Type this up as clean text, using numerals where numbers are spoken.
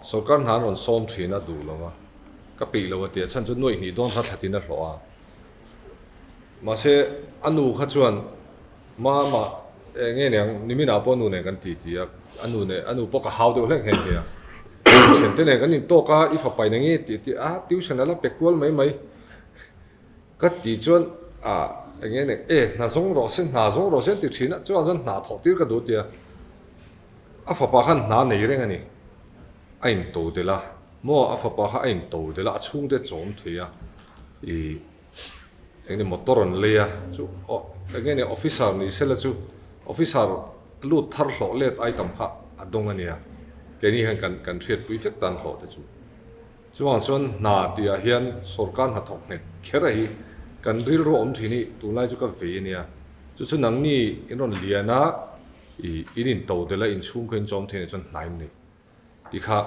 Sorkar hna an rawn sawm thin a duh lo a, ka peih lo a ti a, chhan chu nuaih hnih dawn kha thlatin a hlawh a. Mahse a nu kha chuan mama eng nge niang niminah pawh a nu nen kan ti ti a, a nu nen a nu pawh ka hau deuh hlek nghe nghe a. Thiante nen kan intawk a, i fapa in eng nge tih a ti a, tuition a la pe kual mai mai. Ka ti chuan a eng nge nek e hna zawng rawh se hna zawng rawh se an ti thin a, chuan chuan hna thawh tir ka duh tia a fapa khan hna nei reng a ni, a in to delh a maw a fapa kha a in to delh a a chhungte chawm thei a ih eng nge motor an lei a chu aw eng nge nia officer ni sela chu officer lut thar hlawh let ai tam kha a dawng a nia keini hian kan kan hriatpui vek tan hlawh te chu. Chuvang chuan hna tihah hian sawrkar hnathawk nghet kher a hi kan rilru awm thin hi tunlai chu ka vei a nia. Chu chu nangni in rawn lian a, ih in in to delh a, in chhungkhaw in chawm thei nih chuan hnaim ni tih kha.